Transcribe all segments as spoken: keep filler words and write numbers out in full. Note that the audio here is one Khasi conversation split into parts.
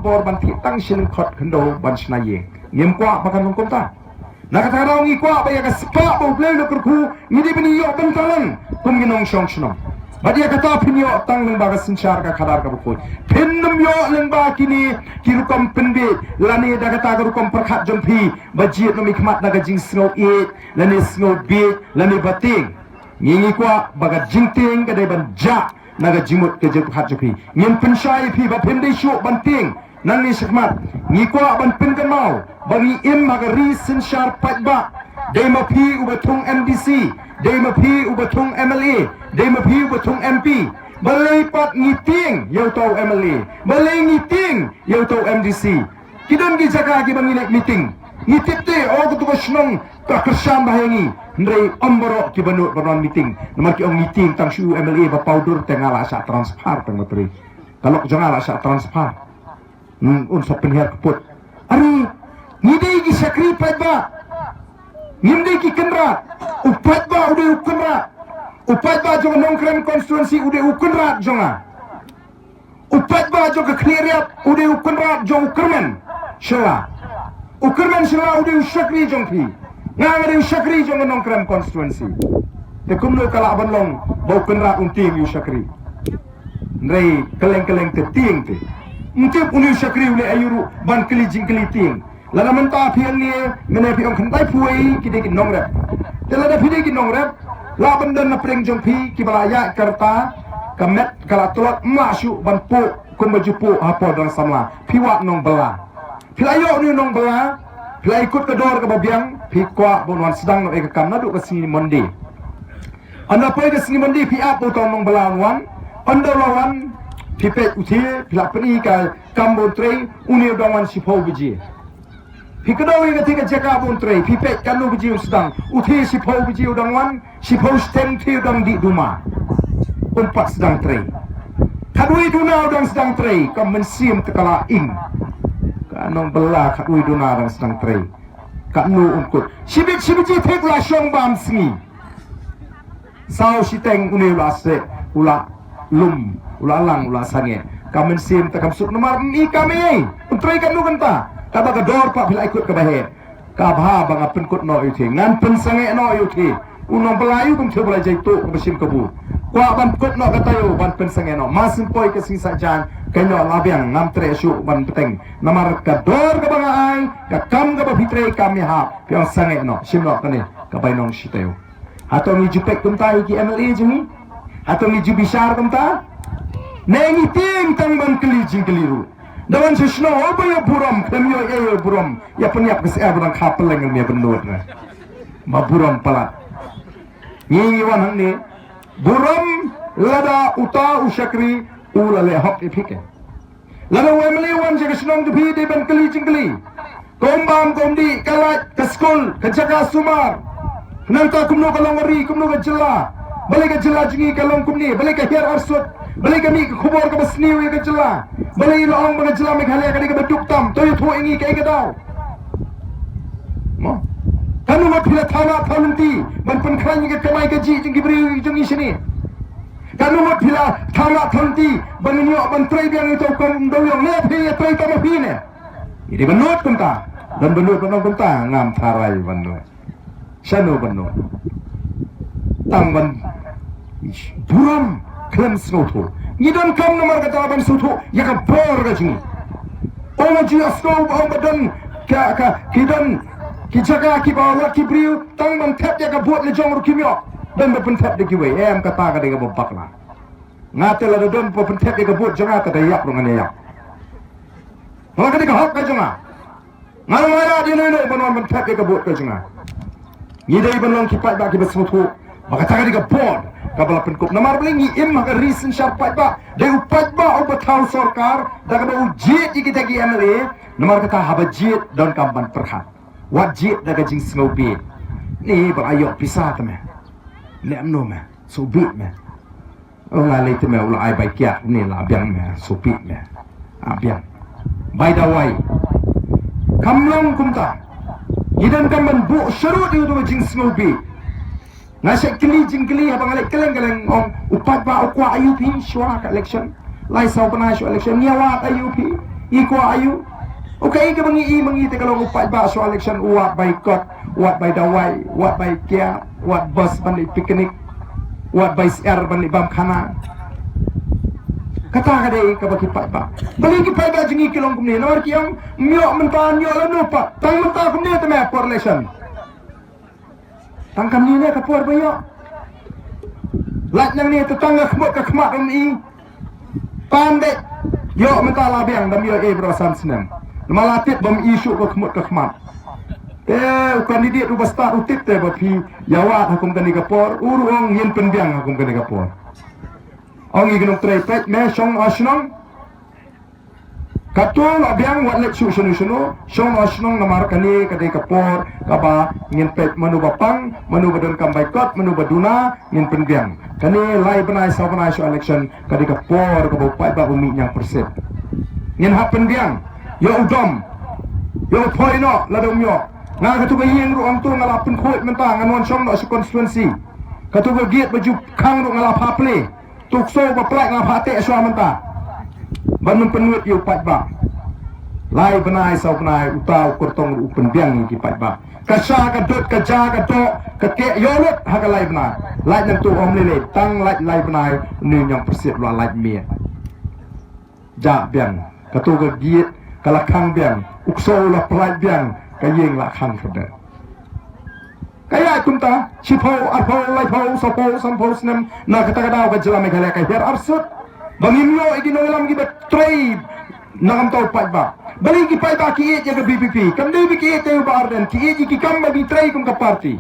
por ban thied tang shilliang khot khyndew ban shna ïing. Ngim kwah ba kan long kumta. Na kata ka daw ngi kwah ba ïa ka spah ba U Blei u la kyrkhu ngi dei ban ïoh bynta lang kum ngi nongshong shnong. Bad ïa kata phin ïoh tang lyngba ka synshar ka khadar kaba khuid. Phin ym ïoh lyngba kine ki rukom pynbiej lane da kata ka rukom pyrkhat jong phi ba jied na mi khmat na ka jingsngew ïeit lane sngew bieit lane ba tieng. Ngi ngi kwah ba ka jingtieng ka dei ban jah na ka jingmut ka jingpyrkhat jong phi. Ngin pynshai ïa phi ba phim dei shuh ban tieng. Nangne shakhmat ngi kwah ban pynkynmaw ba ngi im ha ka ri synshar paidbah. Dei ma phi uba thung M D C, dei ma phi uba thung M L A, dei ma phi uba thung M P. Balei pat ngi tieng ïa uta u M L A? Balei ngi tieng ïa uta u M D C? Ki don ki jaka kiba ngi leit meeting. Ngi tip te, o, katu ka shnong ka kyrshan bha ïa ngi. Hynrei ym baroh kiba nud ban wan meeting. Namar ki ong ngi tieng tang shu M L A ba paw dur te nga la shah transfer tang ma trei. Ka lok jong nga la shah transfer. Hmm, un sa pynhiar kput. Are, ngi dei ki shakri paidbah. Ngim dei ki kynrad. U paidbah u dei u kynrad. U paidbah jong ka Nongkrem constituency u dei u kynrad jong nga. U paidbah jong ka Khliehriat u dei u kynrad jong u kyrmen Shylla. U kyrmen Shylla u dei u shakri jong phi. Nga nga dei u shakri jong ka Nongkrem constituency. Te kumno ka lah ban long ba u kynrad un tieng ïa u shakri? Hynrei kylleng kylleng te tieng te. Ym tip une u shakri u leh aïu ruh ban kylli jingkylli tieng. Lada mynta phi ong ne, mynne phi ong khyndai phew wei ki dei ki nongrep. Te lada phi dei ki nongrep, lah ban don na pdeng jong phi kiba la ïaid ka rta, ka met ka la tlot, ym lah shuh ban puh kumba ju puh ha por dang samla. Phi wad nongbylla. Phi la ïoh une u nongbylla, phi la ïakut ka dor kaba biang, phi kwah ba un wan sdang noh ïa ka kam naduh ka sngi Monday. Ynda poi ka sngi Monday phi ap ba uta u nongbylla un wan, ynda u la wan, phi peit u thie, phi la pyni ka kam ba un trei, une u dang wan shiphew baje. Phi kdew ïa kata ka jaka ba un trei, phi peit katno baje un sdang. U thie shiphew baje u dang wan, shiphew shiteng u thie u dang dih duma. Um pat sdang trei. Khatwei duna u dang sdang trei, ka mynsiem te ka la ing. Ka nongbylla khatwei duna dang sdang trei. Katno un kut. Shibit shibit ji thik la shong bam sngi. Saw shiteng une u la seh, u la lum, u la lang, u la sangeh. Ka mynsiem te kam suk namar ym i kam ei. Un trei katno kynta. Kaba ka dor pat phi la ïakut kaba heh. Ka bha ba nga pynkut noh ïa u thie. Ngan pynsangeh noh ïa u thie. U nongbylla ïa u kumjuh ba la jai tuh kaba shim kabu. Kwah ban kut noh kata ïa u ban pynsangeh noh. Mar syn poi ka sngi Saitjaiñ ka ïoh la biang ngam treh shuh ban bteng. Namar ka dor kaba nga ai, ka kam kaba phi trei kam ïahap. Phi ong sangeh noh, shim noh kane ka bainong shi taïew. Hato ngi ju peit kumta ïa ki M L A jong ngi? Hato ngi ju bishar kumta? Ne ngi tieng tang ban kylli jingkylli ruh. Da wan sha shnong, o ba ïa burom, khlem ïoh ïa burom. Ïa pynïap ka syiar ba dang kha pylleng ngan ïa pynlut re. Ba burom palat. Ngi ngi wan hangne. Burom lada uta u shakri u la leh hok ïa phi ke. Lada u M L A wan sha ka shnong jong phi dei ban kylli jingkylli. Ka um bam, ka um dih, ka light, ka skul, ka jaka sumar. Nangta kumno ka long ka ri, kumno ka jylla. Balei ka jylla jong ngi ka long kumne, balei ka hiar arsut, balei ka mih ka khubor kaba sniew ïa ka jylla. Balei la ong ba ka jylla Meghalaya ka dei kaba duk tam, to ïathuh ïa ngi kaei ka daw. Mo. Katno ngut phi la thaw lad thaw lynti ban pynkhlaiñ ïa ka kamai kajih jong ki briew jong ngi shane. Katno ngut phi la thaw lad thaw lynti ban ïoh ban trei biang ïa uta u kam dewïong ne phi ïa trei tang ma phi ne. Ïa dei ban nud kumta. Don ban nud ban ong kumta ngam tharai ban nud. Shano ban nud. Tang ban burom khlem sngewthuh. Ngi donkam namar kata ban sngewthuh ïa ka bor ka jong ngi. Ong ju ïohsngew ba ong ba don ka, ka, ki don ki jaka kiba wat ki briew tang ban thep ïa ka vote la jong ruh kim ïoh. Don ba pynthep da kiwei, em, kata ka dei kaba bakla. Nga te lada don ba pynthep ïa ka vote jong nga te da ïap ruh ngan ïa ïap. Nga ka dei ka hok ka jong nga. Nga ruh nga la dei ïano ïano ban wan pynthep ïa ka vote ka jong nga. Ngi dei ban long ki paidbah kiba sngewthuh ba kata ka dei ka bor kaba la pynkup. Namar balei ngi im ha ka ri synshar paidbah. Dei u paidbah uba thaw sorkar da kaba u jied ïa kita ki M L A. Namar kata haba jied donkam ban pyrkhat. Wat jied da ka jingsngewbit. Ni ba la ïoh pisa te me. Leh kumno me? Sngewbit me. Ong la lei te me u la ai bai kiad ne la biang me, sngewbit me. A biang. Bai dawai. Kam long kumta. Ngi donkam ban buh sharud ïa uta u jingsngewbit. Nga shait kylli jingkylli haba nga leit kylleng kylleng ong u paidbah u kwah I U P shuwa ka election. Lai saw bnai shuwa election ngi ïa wad I U P. Ngi kwah aiu? U kaei kaba ngi i ma ngi te ka long u paidbah shuwa election u wad bai kot, u wad bai dawai, u wad bai kiad, u wad bus ban leit picnic, u wad bai syiar ban leit bam khana. Kata ka dei kaba ki paidbah. Balei ki paidbah jong ngi ki long kumne? Namar ki ong, ym ïoh mynta, ym ïoh lano pat. Tang mynta kumne te me por election. Tang kamne ne ka por ba ïoh. Lait nangne te tang ka khmut ka khmat ym i. Pan dei. Ïoh mynta la biang, dam ïoh ei baroh san snem. Namar la tip bym i shuh ka khmut ka khmat. Te u candidate uba stad u tip te ba phi ïa wad ha kum kane ka por, u ruh ong ngin pynbiang ha kum kane ka por. Ong i ki nongtrei, peit me shong ha shnong. Katto la biang, wat leit shuh shano shano, shong ha shnong, namar kane ka dei ka por kaba ngin peit mano ba pang, mano ba donkam bai kot, mano ba duna, ngin pynbiang. Kane lai bnai saw bnai shuwa election ka dei ka por kaba u paidbah u mih ñiangpyrshit. Ngin hap pynbiang. Ïoh u dom, ïoh u phoi noh lada um ïoh. Nga katto ka ïing ruh hangto nga la pynkhuid mynta, ngan wan shong noh sha constituency. Katto ka gate ba ju khang ruh nga la pha plie. Tukso ba pynlait nga pha teh shuwa mynta. Ban ym pynwit ïa u paidbah. Lai bnai saw bnai uta u kyrtong ruh u pynbiang ïa ki paidbah. Ka sha ka dud ka ja ka doh ka keh ïoh lut ha ka lai bnai. Lait nangto ym lei lei, tang lait lai bnai une u ñiangpyrshit u la lait miet. Jah biang, katto ka gate ka la khang biang, u ksew la pynlait biang, ka ïing la khang kyrdan. Ka ïaid kumta, shiphew, arphew, laiphew, sawphew, sanphew snem, na kata ka daw ka jylla Meghalaya ka hiar arsut. Ba ngim ïoh ïa ki nongïalam kiba trei na ka bynta u paidbah. Balei ki paidbah ki ïeit ïa ka V P P? Kam dei ba ki ïeit ïa u Bah Ardent, ki ïeit ïa ki kam ba ngi trei kum ka party.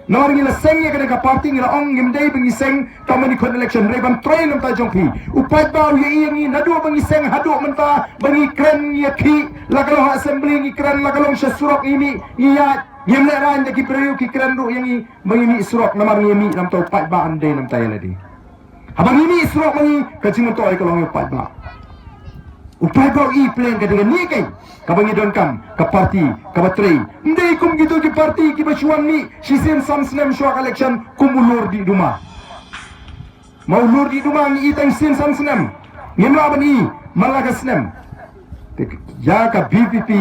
Namar ngi la seng ïa kane ka party, ngi la ong ngim dei ba ngi seng tang ban ïakhun election, hynrei ban trei na ka bynta jong phi. U paidbah u ïohi ïa ngi naduh ba ngi seng haduh mynta, ba ngi kren ïa ki, la ka long ha assembly ngi kren, la ka long sha surok ngi mih, ngi ïaid. Ngim lehraiñ da ki briew, ki kren ruh ïa ngi ba ngi mih surok, namar ngi mih na ka bynta u paidbah, ym dei na ka bynta ïa lade. Haba ngi mih surok ma ngi, ka jingmyntoi ka long ïa u paidbah. U paidbah u i pleng ka dei kane keiñ kaba ngi donkam, ka party kaba trei. Ym dei kum kito ki party kiba shu wan mih shisien san snem shuwa ka election kum u lur dih duma. Ma u lur dih duma ngi i tang shisien san snem. Ngim lah ban i man la ka snem. Te ïa ka V P P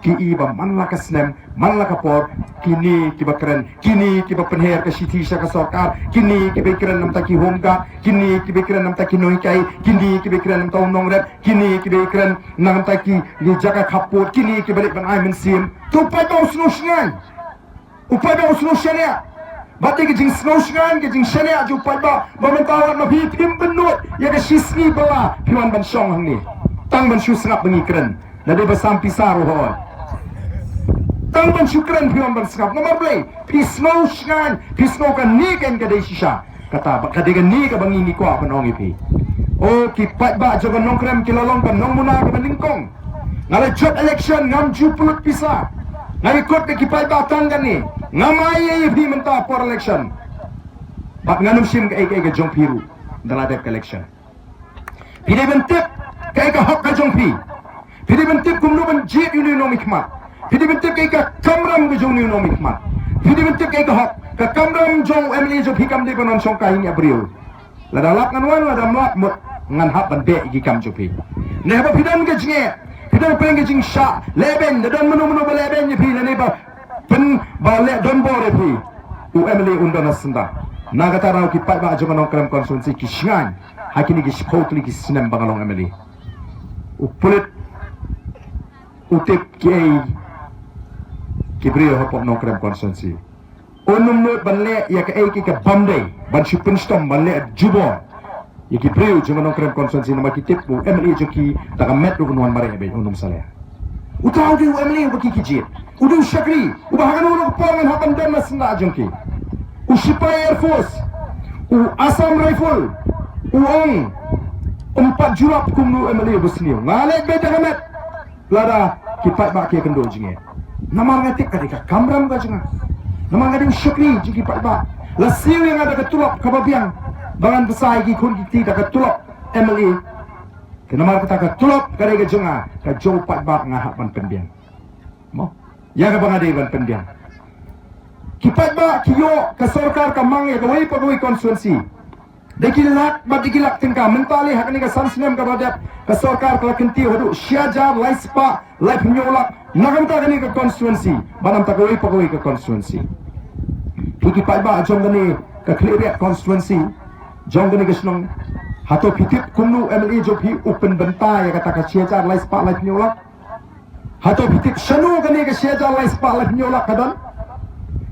ki i ba man la ka snem, man la ka por, kine kiba kren, kine kiba pynher ka shithi sha ka sorkar, kine kiba kren na ka bynta ki home guard, kine kiba kren na ka bynta ki nonghikai, kine kiba kren na ka bynta u nongrep, kine kiba kren na ka bynta ki, ki jaka khappud, kine kiba leit ban ai mynsiem. Te u paidbah u sngewshngaiñ. U paidbah u sngewshaniah. Bad dei ka jingsngewshngaiñ, ka jingshaniah jong u paidbah ba mynta wat ma phi phim pynnud ïa ka shisngi bylla phi wan ban shong hangne. Tang ban shu sngap ba ngi kren. Lada ba sam pisa ruh hooid. Tang ban shu kren phi wan ban sngap. Namar balei? Phi sngewshngaiñ, phi sngew kane keiñ ka dei shisha. Kata ba ka dei kane kaba ngi ngi kwah ban ong ïa phi. O ki paidbah jong ka Nongkrem, ki la long ka nongmuna kaba nyngkong. Nga la jop election ngam ju pynlut pisa. Nga ïakut bad ki paidbah tang kane. Ngam ai ïa phi mynta por election. Bad ngan ym shim kaei kaei ka jong phi ruh ynda la dep ka election. Phi dei ban tip kaei ka hok ka jong phi. Phi dei ban tip kumno ban jied ïa une u nongmihkhmat. Phi dei ban tip kaei ka kamram ka jong une u nongmihkhmat. Phi dei ban tip kaei ka hok. Ka kamram jong u M L A jong phi kam dei ban wan shongkai ïa briew. Lada lap ngan wan, lada ym lap mut ngan hap ban beh ïa ki kam jong phi. Ne haba phi don ka jingeh, phi don pyrshah ka jingshah lehbeiñ, da don mano mano ba lehbeiñ ïa phi lane ba pyn, ba leh donbor ïa phi, u M L A un don ha syndah. Na kata ka daw ki paidbah jong ka Nongkrem constituency ki shngaiñ ha kine ki shiphew tylli ki snem ba nga long M L A. U pulit u tip kiei ki briew hapoh Nongkrem constituency. Un ym nud ban leh ïa kaei kaei kaba ym dei, ban shu pynshitom, ban leh jubor ïa ki briew jong ka Nongkrem constituency namar ki tip ba u M L A jong ki da ka met ruh un wan mareh beit, un ym sa leh. Uta u dei u M L A uba ki ki jied. U dei u shakri uba ha kano kano ka por ngan hap ban don na syndah jong ki. U shipai Air Force, u Assam Rifle, u ong, ym pat jurap kumno u M L A uba sniew. Nga leh beit da ka met. Lada ki paidbah ki ïakynduh jingeh. Namar nga tip ka dei ka kamram ka jong nga. Namar nga dei u shakri jong ki paidbah. La siew ïa nga da ka tulop kaba biang ba ngan bsa ïa ki khun ki kti da ka tulop M L A. Te namar kata ka tulop ka dei ka jong nga, ka jong u paidbah nga hap ban pynbiang. Mo? Ïa kaba nga dei ban pynbiang. Ki paidbah ki ïoh ka sorkar ka mang ïa kawei pa kawei constituency. Da ki lak bad da ki lak tyngka, mynta lei ha kane ka san snem kaba dep, ka sorkar ka la kyntiew haduh shi hajar lai spah lai phew lak na ka bynta kane ka constituency bad na ka bynta kawei pa kawei ka constituency. Phi ki paidbah jong kane ka Khliehriat constituency, jong kane ka shnong, hato phi tip kumno u M L A jong phi u pynbynta ïa kata ka shi hajar lai spah lai phew lak? Hato phi tip shano kane ka shi hajar lai spah lai phew lak ka don?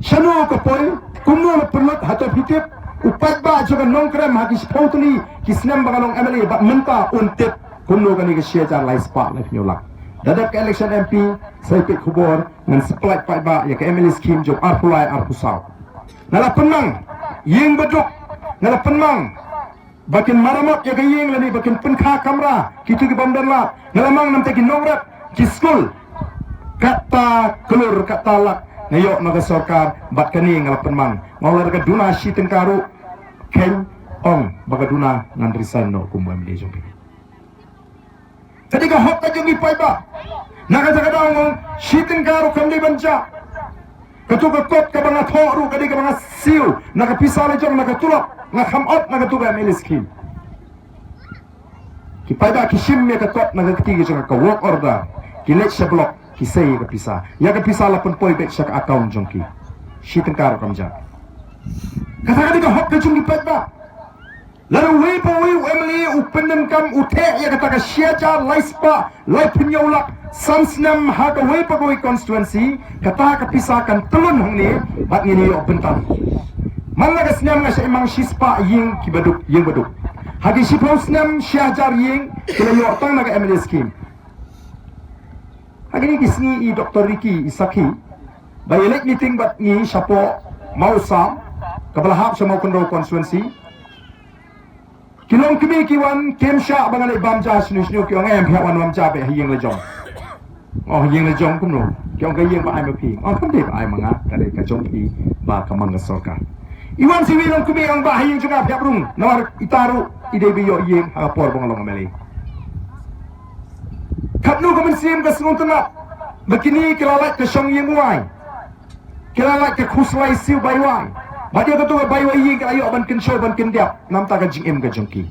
Shano ka poi? Kumno la pynlut? Hato phi tip? U paidbah jong ka Nongkrem ha ki shiphew tylli ki snem ba nga long M L A bad mynta un tip kumno kane ka shi hajar lai spah lai phew lak. Da dep ka election M P, sa ïa peit khubor, ngan supply paidbah ïa ka M L A scheme jong arphew lai arphew saw. Nga la pynmang ïing baduk, nga la pynmang ba kin maramot ïa ka ïing lane ba kin pynkha kamra kito ki bym don lad. Nga la mang namar ki nongrep, ki skul. Kata klur, kata lak nga ïoh na ka sorkar bad kane nga la pynmang. Nga ong lada ka duna shi tyngka ruh, kheiñ, ong ba ka duna, ngan resign noh kum u M L A jong phi. Ka dei ka hok ka jong ki paidbah. Na kata ka daw nga ong shi tyngka ruh kam dei ban jah. Kato ka kot kaba nga thoh ruh ka dei kaba nga siew na ka pisa la jong, na ka tulop, nga kham ot na kato ka M L A scheme. Ki paidbah ki shim ïa ka kot na ka kti ka jong ka work order, ki leit sha block, ki sei ïa ka pisa. Ïa ka pisa la pynpoi beit sha ka account jong ki. Shi tyngka ruh kam jah. Kata ka dei ka hok ka jong ki paidbah. Lada uwei pa uwei u M L A u pyndonkam, u theh ïa kata ka shi hajar lai spah lai phew lak san snem ha kawei pa kawei constituency, kata ka pisa kan tyllun hangne bad ngin ïoh bynta. Man la ka snem nga shah imang shi spah ïing ki baduk, ïing baduk. Ha ki shiphew snem shi hajar ïing ki la ïoh tang na ka M L A scheme. Ha kine ki sngi i Doctor Ricky i sakhi ba ïa leit meeting bad ngi shapoh Mawsam, kaba la hap sha Mawkynrew constituency. Ki longkmie ki wan, kim shah ba nga leit bam ja shano shano, ki ong em, phi hap wan bam ja beit ha ïing la jong. Oh, ïing la jong kumno? Ki ong ka ïing ba ai ma phi. Oh, kam dei ba ai ma nga, ka dei ka jong phi ba ka mang ka sorkar. I wan sa iwei i longkmie, ong ba ha ïing jong nga phi hap rung, namar ita ruh i dei ba ïoh ïing ha ka por ba nga long M L A. Katno ka mynsiem ka sngewtynnat ba kine ki la lait ka shong ïing wai, ki la lait ka khuslai siew bai wai. Bad ïa kato ka bai wai ïing ki la ïoh ban kynshew ban kyndiap namar ka jingim ka jong ki.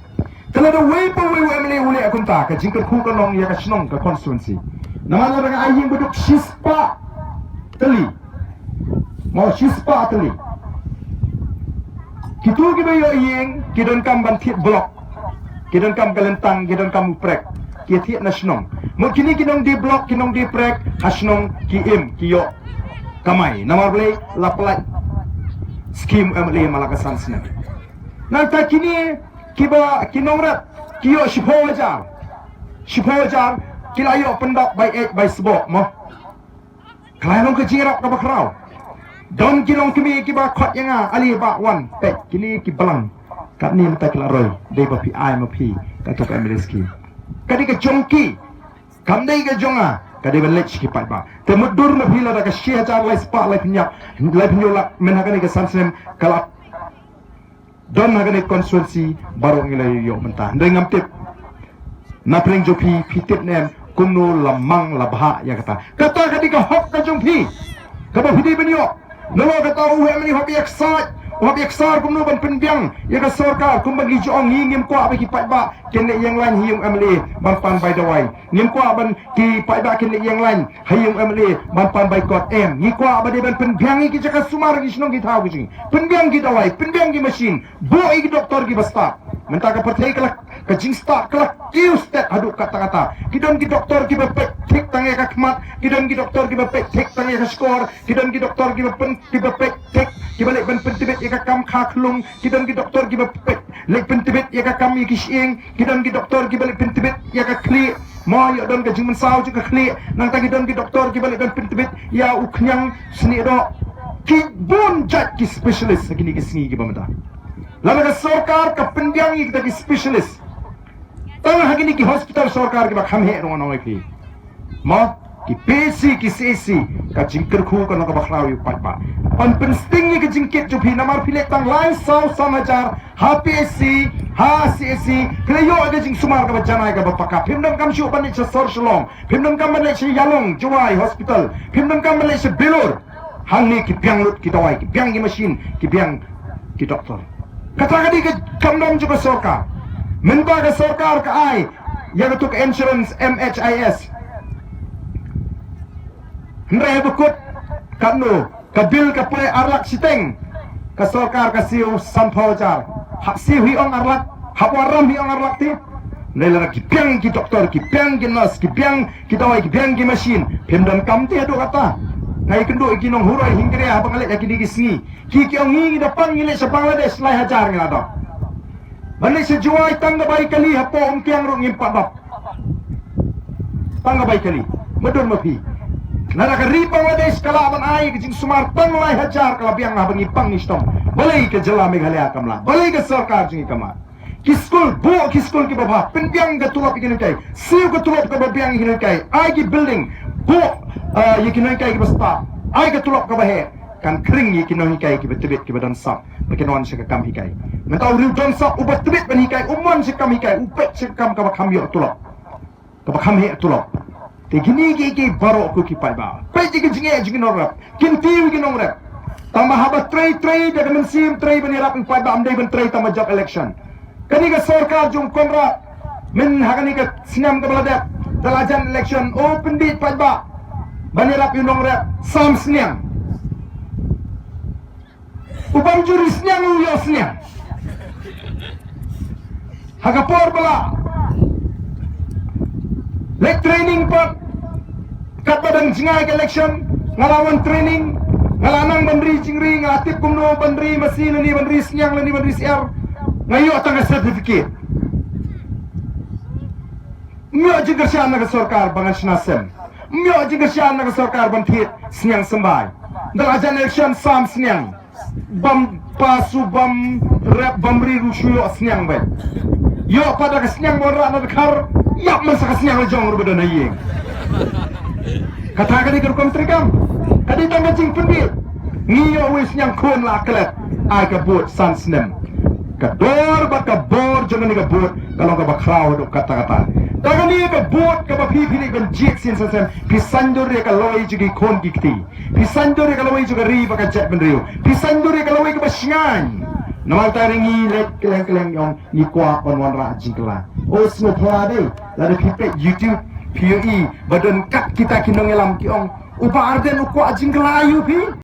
Te lada uwei pa uwei u M L A u leh kumta, ka jingkyrkhu kan long ïa ka shnong, ka constituency. Namar lada nga ai ïing baduk shi spah tylli, mo, shi spah tylli, kito kiba ïoh ïing ki donkam ban thied block, ki donkam ka lyntang, ki donkam u prek, ki thied na shnong. Mut kine ki nongdie block, ki nongdie prek ha shnong ki im, ki ïoh kamai. Namar balei? La pynlait scheme M L A man la ka san snem. Nangta kine kiba, ki nongrep, ki ïoh shiphew hajar, shiphew hajar, ki la ïoh pyndap bai eit bai sboh, mo. Ka la long ka jingïarap kaba khraw. Don ki longkmie kiba khot ïa nga, ale bah wan peit kine ki balang. Katne mynta ki la roi, dei ba phi ai ma phi kato ka M L A scheme. Ka dei ka jong ki, kam dei ka jong nga, ka dei ban leit sha ki paidbah. Te mutdur ma phi lada ka shi hajar lai spah lai phew, lai phew lak mynta ha kane ka san snem ka la don ha kane ka constituency baroh ngi la ïoh mynta. Hynrei ngam tip na pdeng jong phi, phi tip ne em kumno la mang la bhah ïa kata. Kata ka dei ka hok ka jong phi kaba phi dei ban ïoh. Nalor kata u M L A u hap ïa ksar, u hap ïa ksar kumno ban pynbiang ïa ka sorkar, kumba ngi ju ong, ngi ngim kwah ba ki paidbah kin leit ïeng lain ha ïing u M L A ban pan bai dawai. Ngim kwah ban ki paidbah kin leit ïeng lain ha ïing u M L A ban pan bai kot, em. Ngi kwah ba dei ban pynbiang ïa ki jaka sumar, ki shnong ki thaw ki jong ngi. Pynbiang ki dawai, pynbiang ki machine, buh ïa ki doktor kiba stad. Mynta ka pyrthei ka la, ka jingstad ka la kiew stet haduh katta katta. Ki don ki doktor kiba peit thik tang ïa ka khmat, ki don ki doktor kiba peit thik tang ïa ka shkor, ki don ki doktor kiba pyn, kiba peit thik, kiba leit ban pyntbit ïa ka kam kha khlung, ki don ki doktor kiba peit, leit pyntbit ïa ka kam ïa ki shyieng, ki don ki doktor kiba leit pyntbit ïa ka khlieh. Mo, ïoh don ka jingmynsaw jong ka khlieh. Nangta ki don ki doktor kiba leit ban pyntbit ïa u khñiang snieh doh. Ki bun jait ki specialist ha kine ki sngi kiba mynta. Lada ka sorkar ka pynbiang ïa kita ki specialist tang ha kine ki hospital sorkar kiba kham heh ruh, nga ong ïa phi. Mo, ki P H C, ki C H C, ka jingkyrkhu ka long kaba khraw ïa u paidbah. Yn pynsting ïa ka jingkit jong phi, namar phi leit tang lai saw san hajar ha P H C, ha C H C, phi la ïoh ïa ka jingsumar kaba janai kaba paka. Phim donkam shuh ban leit sha sor Shillong, phim donkam ban leit sha Ïalong Jowai Hospital, phim donkam ban leit sha Bilur. Hangne ki biang lut ki dawai, ki biang ki machine, ki biang ki doktor. Kata ka dei ka kam dam jong ka sorkar. Mynta ka sorkar ka ai ïa katu ka insurance M H I S. Hynrei ba kut katno ka bill ka poi ar lak shiteng. Ka sorkar ka siew sanphew hajar. Hap siew hi ong ar lak, hap waram hi ong ar lak te. Hynrei lada ki biang ki doktor, ki biang ki nurse, ki biang ki dawai, ki biang ki machine, phim donkam te haduh kata. Nga ïakynduh ïa ki nonghuroi Hyngrei haba nga leit ha kine ki sngi. Ki ki ong ngi ngi da pang ngi leit sha Bangladesh lai hajar ngi la dap. Ban leit sha Jowai tang ka bai kali hapoh Umkiang ruh ngim pat dap. Tang ka bai kali. Madun ma phi. Lada ka ri Bangladesh ka lah ban ai ka jingsumar tang lai hajar ka la biang haba ngi pang ngi shitom. Balei ka jylla Meghalaya kam lah? Balei ka sorkar jong ngi kam lah? Ki skul, buh ki skul kiba bha, pynbiang ka tulop ïa ki nonghikai, siew ka tulop kaba biang ïa ki nonghikai, ai ki building, buh, eh, ïa ki nonghikai kiba stad, ai ka tulop kaba heh, kan khring ïa ki nonghikai kiba tbit kiba don sap, ba kin wan sha ka kam hikai. Mynta u riew don sap uba tbit ban hikai, um wan sha ka kam hikai, u peit sha ka kam kaba kham ïoh tulop. Kaba kham heh tulop. Te kine ki, ki baroh ko ki paidbah. Peit ïa ki jingeh jong ki nongrep. Kin tip ïa ki nongrep. Tangba haba trei trei da ka mynsiem trei ban ïarap ïa u paidbah, ym dei ban trei tangba jop election. Kane ka sorkar jong u Conrad, mynta ha kane ka snem kaba la dep, da la jan election, o pyndit paidbah ban ïarap ïa u nongrep, sam sniang. U bym ju ri sniang u ïoh sniang. Ha ka por ba la leit training pat, katba dang jngai ka election, nga la wan training, nga la nang ban ri jingri, nga la tip kumno ban ri masi lane ban ri sniang lane ban ri syiar. Nga ïoh tang ka certificate. Ym ïoh jingkyrshan na ka sorkar ba ngan shna sem. Ym ïoh jingkyrshan na ka sorkar ban thied sniang symbai. Da la jan election sam sniang. Bym pass u bym rep bym ri ruh shu ïoh sniang beit. Ïoh pat da ka sniang ba wanrah na dkhar, ïap man sa ka sniang la jong ruh ba don ha ïing. Kata ka dei ka rukom treikam. Ka dei tang ka jingpynbeit. Ngi ïoh wei sniang khun la klet. Ai ka vote san snem. Ka dor bad ka bor jong kane ka vote ka long kaba khraw haduh katta katta. Te kane ka vote kaba phi phi leit ban jied sien san snem, phi saiñdur ïa ka lawei jong ki khun ki kti. Phi saiñdur ïa ka lawei jong ka ri bad ka jaitbynriew. Phi saiñdur ïa ka lawei kaba shngaiñ. Namar kata ngi leit kylleng kylleng ïong ngi kwah ban wanrah jingkylla. O sngewphylla dei, lada phi peit YouTube phi ïohi ba don kat kita ki nongïalam ki ong, u Bah Ardent u kwah jingkylla ïa u phi.